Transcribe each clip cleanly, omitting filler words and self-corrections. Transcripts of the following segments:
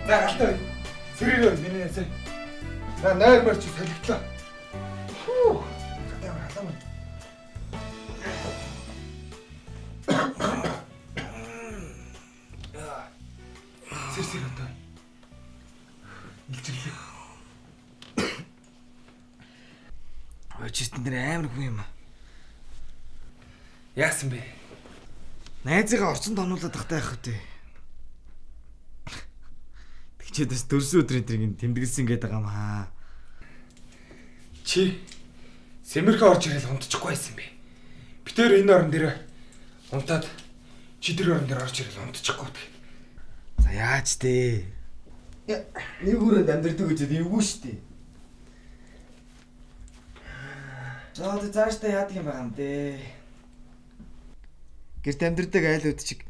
За галтай. Сэрээрээ миний найсаа. За нойр морь чи солигдлоо. Хүү. Гадаа халаа мөн. Сэр одоо. Илчирлээ. Ой чи нэр амар хүн юм. Яасан бэ? Найзыгаа орчин тонуулаад тахтай явах үү? Тэгчээд бас дөрсөн өдрийн тэрийг тэмдэглэсэн гээд байгаа юм аа. Чи сэмэрхээ орж ирэл унтчихгүй байсан бэ? Битээр энэ орон дээр унтаад чи тэр орон дээр орж ирэл унтчихгүй. За яаж дээ? Нэг өрөөнд амьдэрдэг гэж эвгүй шүү дээ. За одоо цаашдаа яадаг юм байгаа юм дээ? Гэрт амьдэрдэг айлууд чиг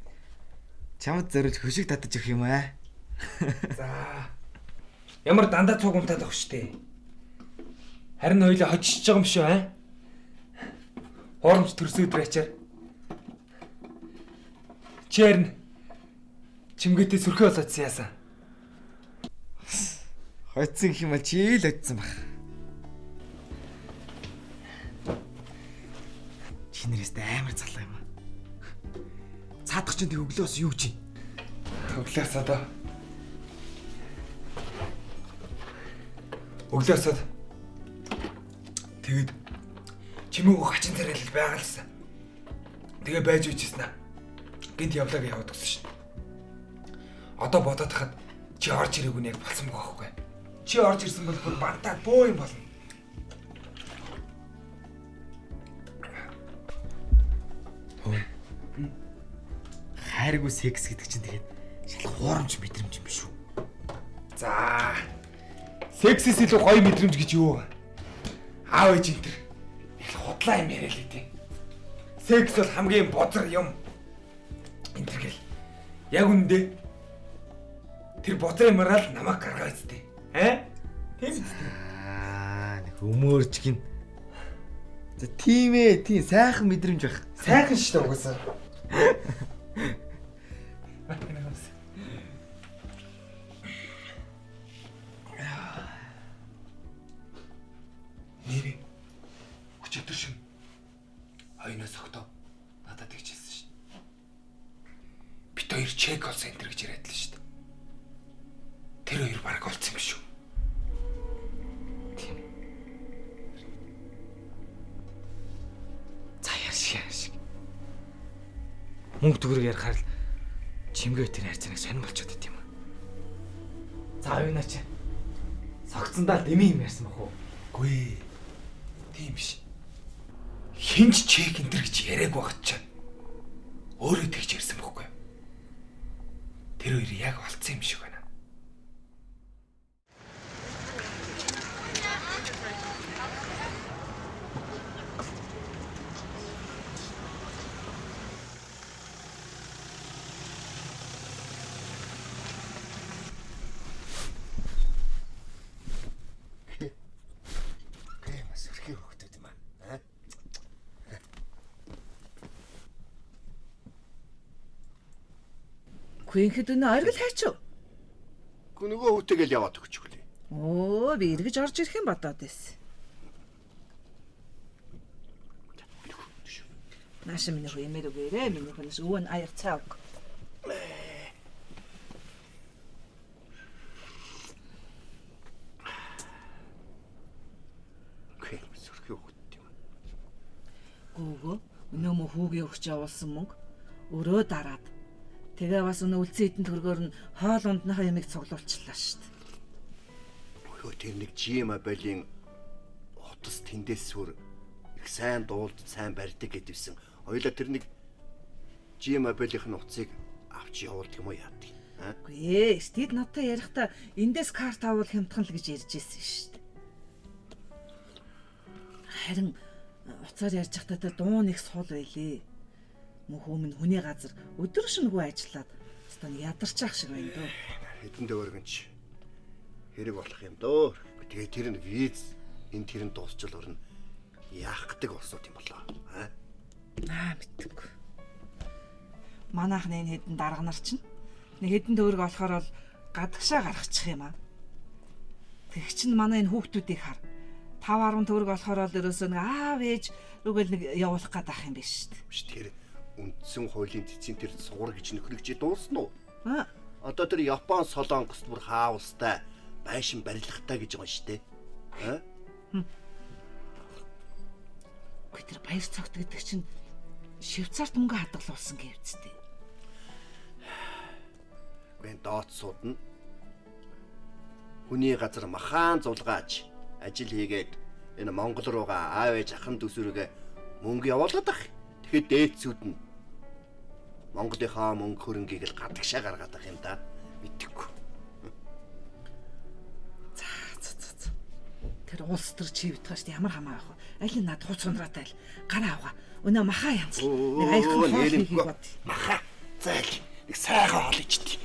чамд зориулж хөшиг татаж өгөх юм аа. За. Ямар дандаа цуг унтаад авах штэ. Харин хоёлаа хочиж байгаа юм шүү аа. Хоромж төрсөн өдөр ачаар. Чи харин чимгээтэй сүрхий болоодсан яасан. Хоцсон гэх юм бол чи л хоцсон баг. Чи нэрээс амар залуу юм аа. Цаадах чинь тэг өглөөс юу чи? Өглөөс одоо. Өглөөс тэгэд чимээгөө хачин царайлал байгалсан. Тэгээ байж үжсэн аа. Гинт явлаа гэж яваад гисэн шин. Одоо бодоод хахад чи орж ирээгүй нь яг болсон байгаа байхгүй. Чи орж ирсэн бол бүр бантаа бөө юм болно. Хайргүй секс гэдэг чинь тэгээд шал хуурамч мэдрэмж юм биш үү? За. Сексээс илүү гоё мэдрэмж гэж юу вэ? Аав ээж энэ төр худлаа юм яриа л гэдэг. Секс бол хамгийн бозар юм. Энэ төр гэл. Яг үнэндээ тэр бозар юмараа л намайг гаргаа үсттэй. Аа? Тийм үсттэй. Аа, нэг өмөөрч гин. За тийм ээ, тийм сайхан мэдрэмж байх. Сайхан шүү дээ угаасаа. Нэрээ өчигдөр шин хоёноос огтоо надад тэгж хэлсэн шин. Бит хоёр чек кол центр гэж яриад л шүү дээ. Тэр хоёр бараг олцсон юм шүү. Тийм. За ярьш. Мөнгө төгрөг ярихаар л чимгээ тэр харьцааныг сонирн болчиход байт юм. За оюунаа чи согцсондоо л дэмий юм ярьсан бах уу? Үгүй ээ. Тийм биш. Хинч чек энэ төр гэж яриаг багт чаа. Өөрөө тэгж ярьсан бохгүй юу? Тэр хоёр яг олцсон юм шиг байна. Гүнхэд өнөө оргил хайчив. Гү нөгөө хүүтэйгэл яваад өгч өглөө. Өө би эргэж орж ирэх юм бодоод байсан. Нааш миний хүү ямэр үгээрээ миний хүнээс өвөө нь аяг цай өг. Үгүй сүрхий өгд юм. Гөөгөө өнөө мө хүүгийн өгч явуулсан мөнгө өрөө дараад тэгээ бас өнөө үлцэн хитэн төгрөгөөр нь хоол ундныхаа ямиг цуглуулчлаа шүү дээ. Өхөө тэр нэг G-Mobile-ийн утас тэндээс сүр их сайн дуулд сайн барьдаг гэдвсэн. Хоёлаа тэр нэг G-Mobile-ийн утсыг авч явуулдаг юм уу яадаг? Үгүй ээ, тэд надтай ярихдаа эндээс карт авал хямдхан л гэж ярьж ирсэн шүү дээ. Харин уцаар ярьж байхдаа дуу нэг сул байлээ. Мөн хүмүүн хүний газар өдөр шөнөгүй ажиллаад өстөн ядарч ах шиг байна дөө. Хэдэн дөргөнч хэрэг болох юм дөө. Тэгээ тэр нь виз энэ тэр нь дуусчвал өрнө яах гэдэг улсууд юм болоо. Аа мэдгүй. Манайх энэ хэдэн дарга нар чинь нэг хэдэн төгрөг олохоор бол Гадагшаа гаргачих юм аа. Тэг чин манай энэ хүүхдүүдийг хар. 5 10 төгрөг болохоор л ерөөсөө нэг аав ээж рүүгээл нэг явуулах гээд ах юм биш шүү дээ. Биш тэр үндсэн хуулийн цэцэн тэр сугар гэж нөхрөгч дуусна уу? Аа. Одоо тэр Япон Солонгост бүр хаустай байшин барилгатай гэж байгаа шүү дээ. Аа? Үгүй тэр баяр цогт гэдэг чинь Швейцарт мөнгө хадгалуулсан гэвцтэй. Үгүй дооцсууд нь хүний газар махаан зулгаач ажил хийгээд энэ Монгол руугаа аав ээж ахын дүүсрүүгээ мөнгө явуулаад ах. Тэгэхэд дээдсүүд нь Монголынхаа мөнгө хөрөнгийг л гадагшаа гаргаад ах юм да. Мэдэхгүй. За за за. Тэр улс төр чи битгаш ямар хамаа байх вэ? Аль нь над хууц ундраатай л гараа аваа. Өнөө махаа янз. Нэг аяхан хоол хийхийг бод. Махаа. Зайл. Нэг сайхан хоол ичдэг.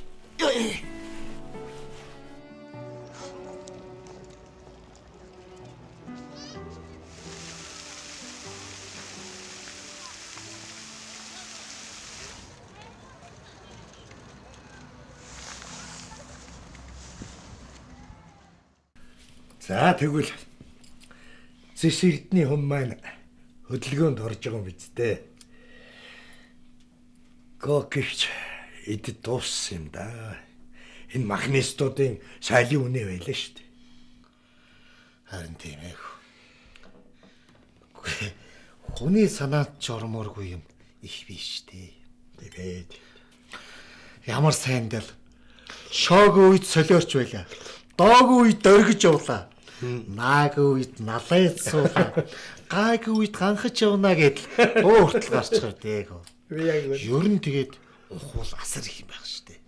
За тэгвэл Зэс эрдний хүн маань хөдөлгөөнд орж байгаа юм биз дээ. Гокигч эд дууссан юм да. Энэ махнистуудын сайлын үнэ байлаа шүү дээ. Харин тийм ээ. Үгүй хүний санаанд ч ормооргүй юм их биш дээ. Тийм ээ. Ямар сайн дэл. Шоогийн үед солиорч байлаа. Доогийн үед дөргиж явлаа. Наагийн үед налайд суулаа. Гаагийн үед ганхаж явна гэдэл дуу хүртэл гарчих дээ. Ер нь тэгээд ухуул асар их юм байх шүү дээ.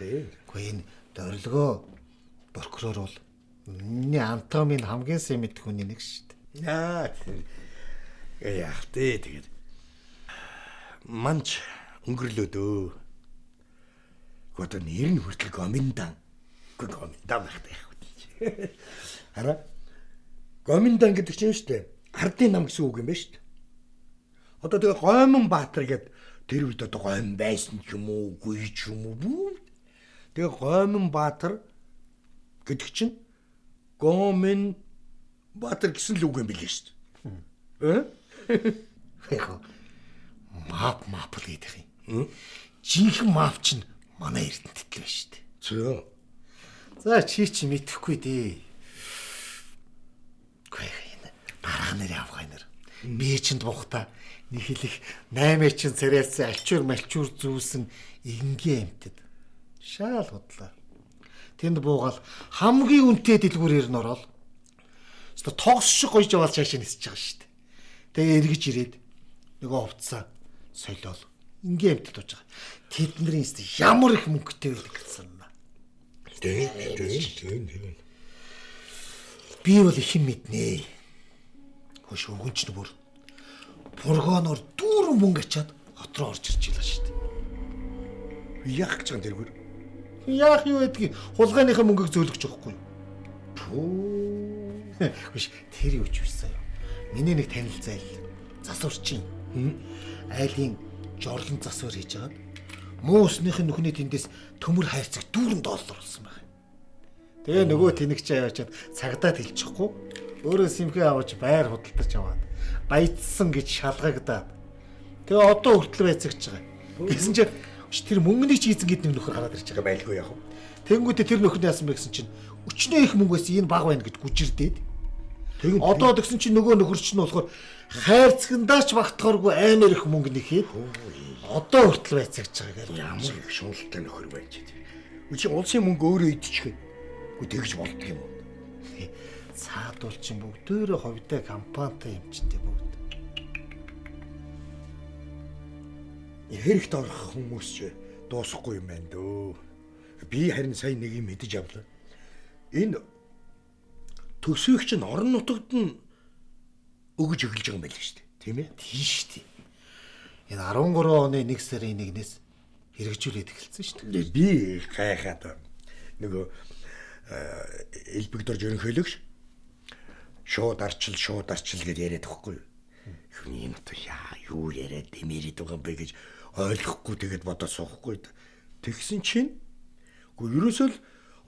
Дээ. Гэхдээ энэ дөрөлгөө прокурор бол миний анатомийн хамгийн сайн мэдэх хүний нэг шүү дээ. Яа тэр яах вэ тэгээд манч өнгөрлөө дөө. Гэхдээ нэр нь хүртэл гоминдан. Гоминдан байх таах үү. Хараа гоминдан гэдэг чинь шүү дээ. Ардын нам гэсэн үг юм байна шүү дээ. Одоо тэгээ Гомон Баатар гээд тэр үед одоо гомн байсан ч юм уу, үгүй ч юм уу. Тэгээ Гомон Баатар гэдэг чинь Гомин Баатар гэсэн л үг юм билээ шүү дээ. Э? Яг мап мап л гэдэг юм. Жинхэнэ мап чинь манай Эрдэнэт л байна шүү дээ. Зөө. За чи чи мэдэхгүй дээ. Үгүй энэ дараах нэр явах нэр. Би чинд буухта нэг хэлэх 8 чин царайлсан альчуур малчуур зүүсэн энгийн амьтад. Шаал худлаа. Тэнд буугаал хамгийн үнэтэй дэлгүүрээр нь ороод өстө тогс шиг гойж яваал цаашаа нисэж байгаа шүү дээ. Тэгээ эргэж ирээд нөгөө хувцсаа солиол энгийн амьтад ууж байгаа. Тэдний өстө ямар их мөнгөтэй байдаг гэсэн юм. Тийм тийм тийм. Би бол их юм мэднэ. Хөш өвгөн ч бүр бургооноор дүүрэн мөнгө ачаад хот руу орж ирж байлаа шүү дээ. Яах гэж байгаа тэргүүр? Яах юу гэдгийг хулгайныхаа мөнгийг зөөлөх жоохгүй юу? Пүү. Хөш тэр юу ч байсан юм. Миний нэг танил зайл засварчин. Айлын жорлон засвар хийж хагаад муу усныхын нүхний тэндээс төмөр хайрцаг 4 доллар болсон байх. Тэгээ нөгөө тэнэгч аваачаад цагдаад хэлчихгүй. Өөрөө симхээ аваач байр худалдаж аваад баяцсан гэж шалгагдаад. Тэгээ одоо хүртэл байцаагч байгаа. Гэсэн чинь тэр мөнгөний чи эзэн гэдэг нэг нөхөр гараад ирж байгаа байлгүй яах вэ? Тэнгүүтээ тэр нөхөр нь яасан бэ гэсэн чинь өчнөө их мөнгөөс энэ баг байна гэж гүжирдээд. Одоо тэгсэн чинь нөгөө нөхөр чинь болохоор хайрцагандаа ч багтахааргүй амар их мөнгө нэхэд одоо хүртэл байцаагч байгаа гэл ямар их шуналтай нөхөр байж дээ. Үгүй чи улсын мөнгө өөрөө идчихээ. Үгүй тэгж болдго юм уу? Цаадуул чинь бүгдөө ховдой компанитай юм чинь тэ бүгд. Хэрэгт орох хүмүүс ч дуусахгүй юм байна дөө. Би харин сая нэг юм мэдэж авлаа. Энэ төсөөх чинь орон нутагт нь өгөж эхэлж байгаа юм байл шүү дээ. Тийм ээ? Тийм шүү дээ. Энэ 13 оны 1 сарын 1-ээс хэрэгжүүлээд эхэлсэн шүү дээ. Би гайхаад нөгөө элбэг дорж ерөнхийлөгч шууд арчил гэж яриад байхгүй юу? Хүний энэ одоо яа юу яриад дэмэрээд байгаа юм бэ гэж ойлгохгүй тэгээд бодоод суухгүй. Тэгсэн чинь Гэхдээ ерөөсөө л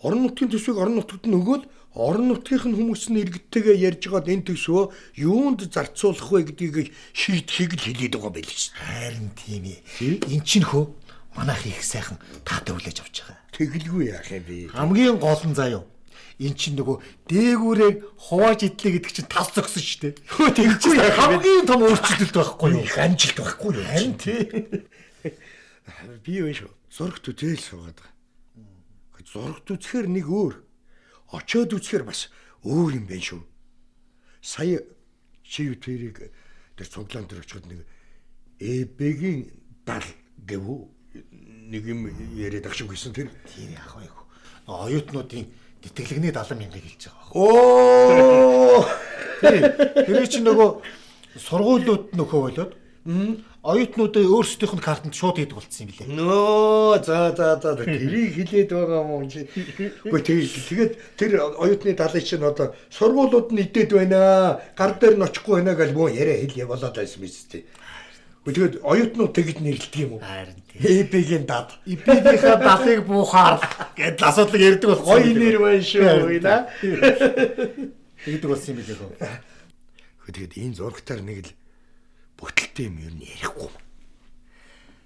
орон нутгийн төсвийг орон нутгад нь өгөөд орон нутгийнх нь хүмүүс нь иргэдтэйгээ ярьж байгаад энэ төсвөө юунд зарцуулах вэ гэдгийг шийдэхийг л хэлээд байгаа байл шүү. Харин тийм ээ. Эн чинь хөө манайх их сайхан таатай хүлээж авч байгаа. Тэгэлгүй яах юм бэ? Хамгийн гол нь заяа. Эн чинь нөгөө дээгүүрээ хувааж идлээ гэдэг чинь тас зогсон шүү дээ. Хөө тэгэлгүй яах юм бэ? Хамгийн том өөрчлөлт байхгүй юу? Их амжилт байхгүй юу? Харин тий. Би юу шүү. Зурагт үзэл суугаад байгаа. Зурагт үзэхээр нэг өөр. Очоод үзэхээр бас өөр юм байна шүү. Сая чи юу тэрийг тэр цуглаан дээр очиход нэг ЭБ-гийн дал гэв үү? Нэг юм яриад ах шиг байсан тэр. Тэр яах вэ? Оюутнуудын тэтгэлэгний 70 мянгыг хэлж байгаа баг. Оо! Тэр чинь нөгөө сургуулиуд нөхөө болоод оюутнуудаа өөрсдийнх нь картанд шууд хийдэг болцсон юм билээ. Нөө за за за тэрийг хилээд байгаа юм чи. Үгүй тэгээд тэр оюутны далыг чинь одоо сургуулиуд нь идээд байна. Гар дээр нь очихгүй байна гэж мөн яриа хэл явуулаад байсан биз дээ. Үгүй тэгээд оюутнууд тэгж нэрлэдэг юм уу? Харин тийм. ЭБ-гийн дад. ЭБ-гийнхаа далыг буухаар гэдэл асуудлыг ярьдаг болсон. Гоё нэр байна шүү. Наа. Тэгдэг болсон юм билээ хөө. Тэгээд энэ зурагтаар нэг л бүтэлтэй юм ер нь ярихгүй.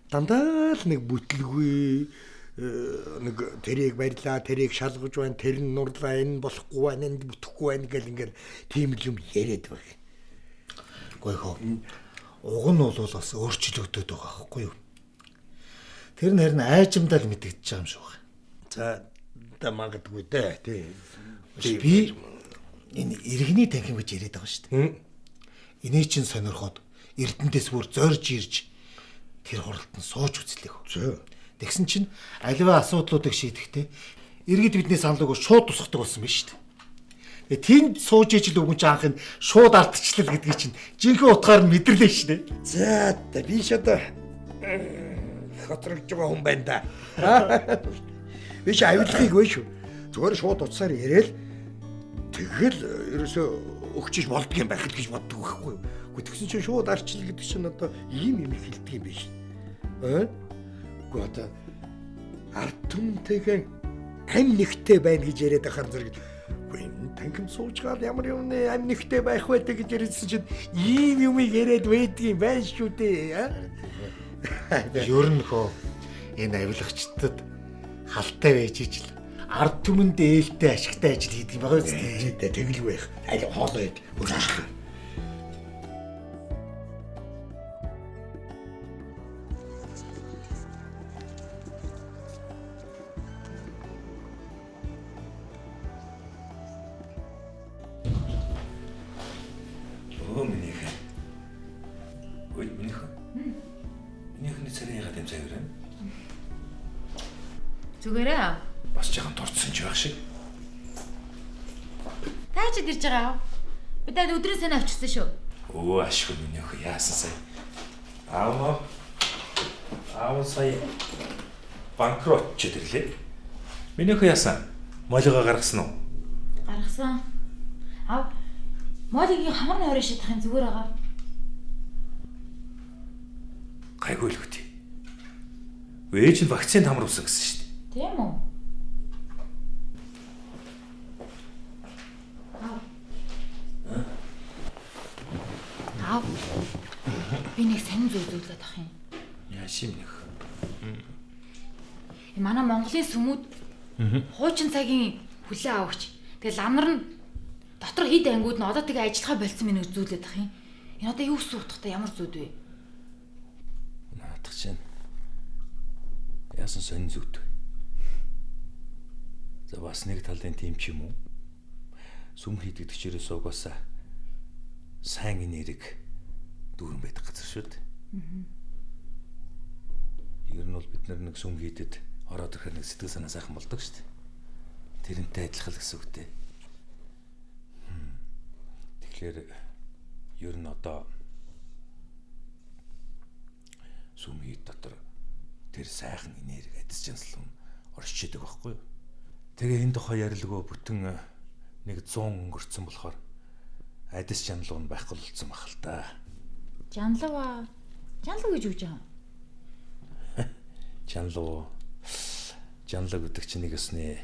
Дандаа л нэг бүтлгүй нэг тэрийг барьлаа, тэрийг шалгаж байна, тэр нь нурлаа, энэ болохгүй байна, энд бүтэхгүй байна гэл ингээл тийм л юм яриад байх. Үгүй хөө. Уг нь бол бас өөрчлөгдөд байгаа байхгүй юу? Тэр нь харин айжмдаа л мэдэгдэж байгаа юм шиг байна. За да магадгүй дээ тий. Би энэ иргэний танхим гэж яриад байгаа шүү дээ. Эний чинь сонирхоод Эрдэнэс бүр зорж ирж тэр хуралд нь сууж үзлээ хөө. Тэгсэн чинь аливаа асуудлуудыг шийдэхдээ иргэд бидний саналыг шууд тусгадаг болсон байна шүү дээ. Тэгээ тэнд сууж ижил үгэн чи анх нь шууд ардчлал гэдгийг чинь жинхэнэ утгаар нь мэдэрлээ шүү дээ. За би ч одоо хоцрогдож байгаа хүн байна да. Би чи авилгыг вэ шүү. Зүгээр шууд утсаар яриад тэгэл ерөөсөө өгчиж болдго юм байх гэж боддог байхгүй юу? Тэгсэн чинь шууд арчил гэдэг чинь одоо ийм юм хэлдэг юм биш. Аа? Үгүй одоо ард түмэнтэйгээ ам нэгтэй байна гэж яриад байхаар зэрэг үгүй энэ танхим сууж гал ямар юм нэ ам нэгтэй байх вэ гэж яриадсан чинь ийм юм яриад байдгийн байна шүү дээ. Ер нь хөө энэ авилгачдад халтай байж ижил ард түмэнд ээлтэй ашигтай ажил хийдэг юм байгаа үстэй. Тэгэлгүй байх. Аль хоолоо ид өргөжлөө. Зүгээрээ. Бас жаахан дурдсан ч байх шиг. Та ч ирж байгаа аа. Би танд өдрийн сайн авчирсан шүү. Өө ашгүй миний охин яасан сая. Аав аав сая банкрот ч ирлээ. Миний охин яасан? Молигоо гаргасан уу? Гаргасан. Аав молигийн хамар нь хорой шатах юм зүгээр байгаа. Гайгүй л үгүй. Ээж нь вакцины хамруулсан гэсэн шүү дээ. Тийм үү? Аав. Би нэг сонин зүйл зүйлээд ах юм. Яаш юм нөх. Манай Монголын сүмүүд хуучин цагийн хүлээ авагч. Тэгээ ламар нь дотор хид ангиуд нь одоо тэгээ ажиллахаа болцсон мэн үзүүлээд ах юм. Энэ одоо юу гэсэн утгатай ямар зүуд вэ? Наадах чинь. Яасан сонин зүгт вэ? За бас нэг талын тийм ч юм уу? Сүм хийдэг чирээс угаасаа сайн энерги дүүрэн байдаг газар шүү дээ. Ер нь бол бид нар нэг сүм хийдэд ороод ирэхээр нэг сэтгэл санаа сайхан болдог шүү дээ. Тэрнтэй адилхан л гэсэн үг дээ. Тэгэхээр ер нь одоо сүм хийд дотор тэр сайхан энерги адис чанслан оршиж идэг байхгүй юу? Тэгээ энэ тухай ярилгүй бүтэн нэг 100 өнгөрцөн болохоор адис чанлуу нь байхгүй болцсон байх л та. Жанлав аа. Жанлав гэж юу гэж байгаа юм? Чанлуу. Жанлаг гэдэг чинь нэг өсний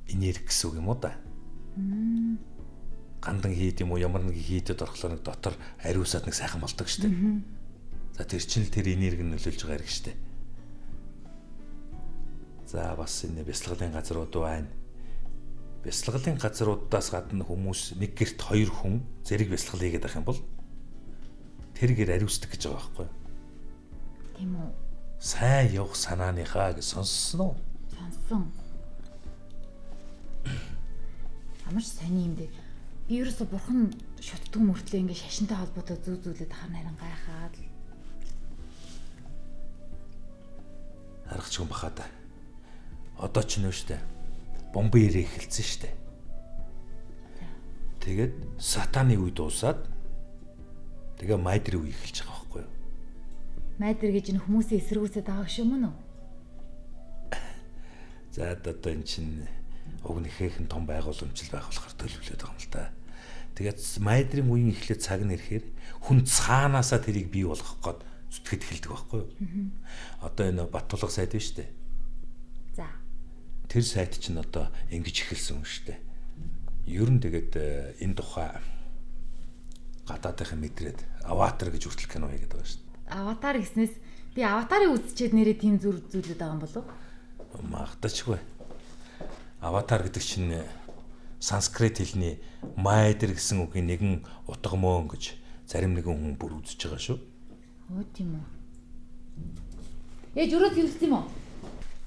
энерги гэсэн үг юм уу да. Гандан хийд юм уу ямар нэг хийдэд орохлоор нэг дотор ариусаад нэг сайхан болдог штэ. За тэр чинь л тэр энерги нь нөлөөлж байгаа хэрэг штэ. За бас энэ бясалгалын газрууд байна. Бясалгалын газруудаас гадна хүмүүс нэг гэрт 2 хүн зэрэг бясалгал хийгээд байх юм бол тэр гэр ариусдаг гэж байгаа байхгүй юу? Тийм үү? Сайн явах санааныхаа гэж сонссон уу? Сонссон. Ямар ч сони юм бэ? Би ерөөсө бурхан шутдаг мөртлөө ингээ шашинтай холбоотой зүү зүйлээд ахаар нарийн гайхаад л. Аргач хүн баха та. Одоо ч нөө штэ. Бомбын ирээ эхэлсэн штэ. Тэгээд сатаны үе дуусаад тэгээ майдрын үе эхэлж байгаа байхгүй юу? Майдэр гэж энэ хүмүүсээ эсэргүүцээд байгаа юм уу? За одоо эн чинь уг нэхэхэн том байгууламжил байх болохоор төлөвлөд байгаа юм л та. Тэгээд майдрын үеийн эхлээд цаг нь ирэхээр хүн цаанаасаа тэрийг бий болгох гээд зүтгэхэд эхэлдэг байхгүй юу? Одоо энэ Баттулга сайд байна шүү дээ. За. Тэр сайд чинь одоо ингэж эхэлсэн юм шүү дээ. Ер нь тэгээд энэ тухай гадаадынхаа мэдрээд Аватар гэж хүртэл кино хийгээд байгаа шүү дээ. Аватар гэснээс би Аватарыг үзчихэд нэрээ тийм зүр зүйлүүд байгаа юм болов уу? Магтачгүй. Аватар гэдэг чинь санскрит хэлний майдэр гэсэн үгийн нэгэн утга мөн гэж зарим нэгэн хүн бүр үзэж байгаа шүү. Өө тийм үү. Ээж өрөө цэвэрлсэн юм уу?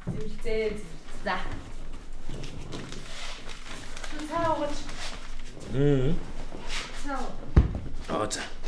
Цэвэрлзээ. За. Цаа уугач. Аа за.